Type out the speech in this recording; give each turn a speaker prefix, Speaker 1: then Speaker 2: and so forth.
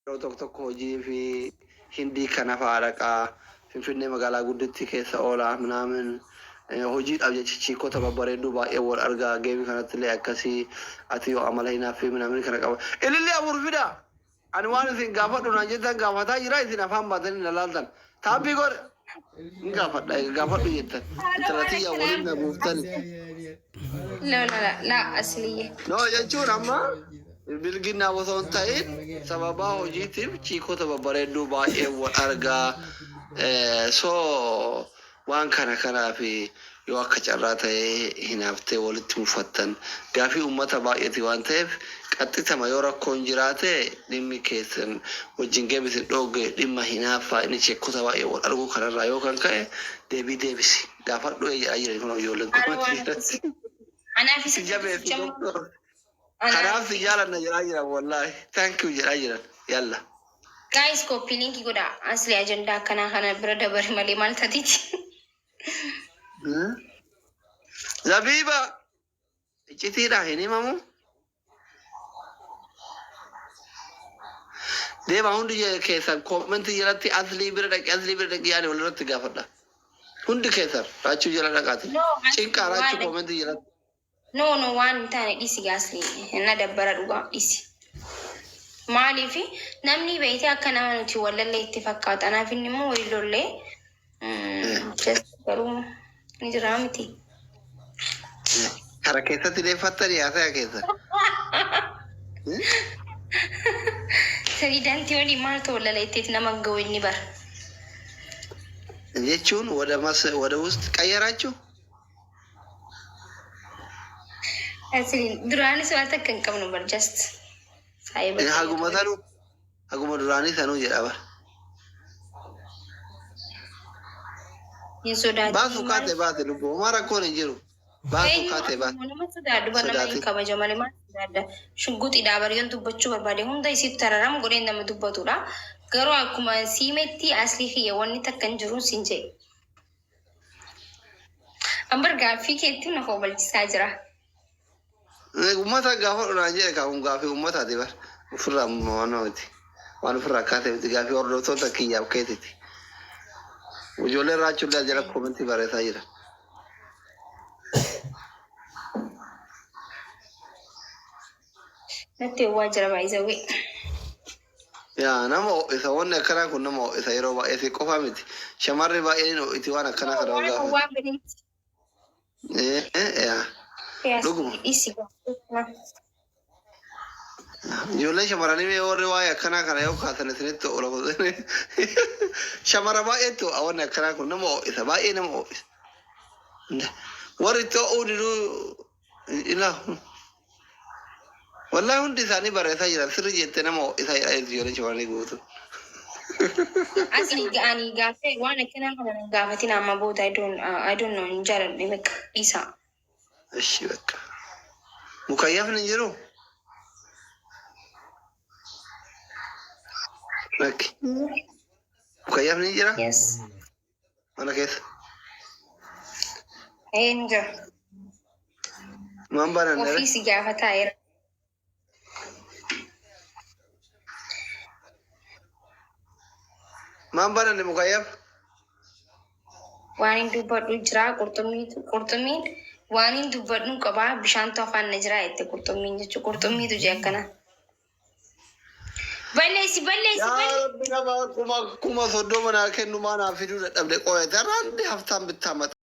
Speaker 1: Yeroo tokko tokko hojii fi Hindii kana fa'a dhaqa. Finfinnee magaalaa guddittii keessa oola minaamin. Hojiidhaaf jecha chiikota babbareedduu baay'ee wal arga. Geemii kanatti illee akkasii. Ati yoo amala hinaaffii minaamin kana qaba. Ilillii afur fidaa! Ani waan isin gaafadhu naan jettan gaafataa jira isin afaan baatanii na laaltan. Taappii godha. Hin gaafadha eega gaafadhu jettan.
Speaker 2: Haala
Speaker 1: Intala
Speaker 2: waan
Speaker 1: tiyya
Speaker 2: akkanaa
Speaker 1: waliin na buuftani.
Speaker 2: No, no, la, la, asliyye.
Speaker 1: No jechuun amma bilginnaa osoo hin ta'in sababaa hojiitiif chiikota babbareedduu baay'ee wal argaa. So waan kana kanaaf yoo akka carraa ta'ee hinaaftee walitti mufattan gaafii ummata baay'eeti waan ta'eef qaxxitama yoo rakkoon jiraate dhimmi keessan wajjin game isin dhoogge dhimma hinaaffaa inni cheekkota baay'ee wal arguu kanarraa yoo kan ka'e deebii deebisi gaafadhu ee jedhaa jiran kunoo ijoolleen
Speaker 2: Haala waan
Speaker 1: komantii irratti.
Speaker 2: akkasii. Anaaf
Speaker 1: Si
Speaker 2: isa
Speaker 1: jabeessi
Speaker 2: dubbisicha
Speaker 1: doktor.
Speaker 2: Anaaf
Speaker 1: Kanaaf si jaalanna jedhaa jiran wallaahi. Thank you jedhaa jiran. Yalla.
Speaker 2: Guys copy link godha asli ajandaa akkanaa kana bira dabari malee maal tatiiti.
Speaker 1: Zabiiba iccitiidha hin himamu. Deema hundi keessan koomentii jalatti aslii bira dhaqi aslii bira dhaqi yaani walirratti gaafadha. Hundi keessan raachuu jala dhaqaati.
Speaker 2: No, asli
Speaker 1: Cinqaa raachuu
Speaker 2: waan
Speaker 1: koomentii jalatti.
Speaker 2: No no waan hin taane dhisi gaasli na dabbara dhugaa dhisi. Maaliif namni beeyte akka nama nuti wallallee itti fakkaata anaaf inni immoo walii lollee just garuu ni jira miti.
Speaker 1: Kara keessatti deeffattanii haasaya keessa.
Speaker 2: Pirezidaantii waliin maaltu wallala itteet nama ga'u inni bara.
Speaker 1: Jechuun wada mas wada wust qayyaraachuu?
Speaker 2: Asliin duraanis waan takka hin qabnu bar just saayiba kiyya
Speaker 1: Haguma
Speaker 2: ture.
Speaker 1: sanuu haguma duraanii sanuu jedha bar.
Speaker 2: Hin sodaatin
Speaker 1: Baasu
Speaker 2: maal
Speaker 1: kaate baate lubbu homaa rakkoon hin jiru. Baasu
Speaker 2: eenyu
Speaker 1: kaate baate
Speaker 2: nama sodaadhu bar nama hin
Speaker 1: sodaatin.
Speaker 2: kabaja malee maal sodaadha. Shugguxidha bar yoon dubbachuu barbaade hunda isiitu tararam godhee nama dubbatudha. Garuu akkuma siimetti aslii kiyya wanni takka hin jiruun siin jedhe. Ambar gaaffii keetti na kobalchisaa jira.
Speaker 1: Uummata gaafadhu naan jedhe kaa kun gaaffii uummataati bar. Ofirraa waan miti. Waan ofirraa kaasee miti gaaffii hordoftoota kiyyaaf keetiti. Ijoolleen raachuullee as jala koomentii barreessaa jiran.
Speaker 2: Natti ho'aa jira baay'isawwee.
Speaker 1: Yaa nama ho'isa wanni akkanaa kun nama ho'isa yeroo baay'ee si qofa miti. Shamarri baay'een hin ho'iti waan akkanaa kana yoo
Speaker 2: Waan
Speaker 1: gaafate.
Speaker 2: waan fedhetti.
Speaker 1: Eh, eh, yaa. Dhuguma.
Speaker 2: Dhisi.
Speaker 1: Ijoolleen shamarranii mee warri waa'ee akkanaa kana yoo kaasan isinitti ola Shamara baay'eetti ho'a wanni akkanaa kun nama ho'isa baay'ee nama ho'isa. Warri itti ho'uu diduu Ilaa wallahi hundi isaanii barreessaa jiran sirri jettee nama ho'isaa jedhaa jirti ijoolleen shamarranii guutuun.
Speaker 2: Asli ani gaaffee waan akkanaa kana hin gaafatin amma booda I don't know hin jaaladhe bakka dhiisaa.
Speaker 1: Ishi bakka. Mukayyafni hin jiru? Lakki. Mukayyafni hin jira?
Speaker 2: Yes.
Speaker 1: Mana keessa.
Speaker 2: Ee ni jira.
Speaker 1: Maan bananne
Speaker 2: Ofii
Speaker 1: ree?
Speaker 2: si gaafataa jira.
Speaker 1: Maan bananne mukayyaf?
Speaker 2: Waan hin dubbadhu jira qurxummiitu qurxummiin waan hin dubbadhu qabaa bishaantu afaan na jira jette qurxummiin jechuudha qurxummiitu jee akkana. Balleessi balleessi
Speaker 1: Yaa
Speaker 2: balleessi.
Speaker 1: Rabbi nama 30,000 naa kennu maa naa fiduu dadhabde qoyate har'aan haftaan bittaa mata.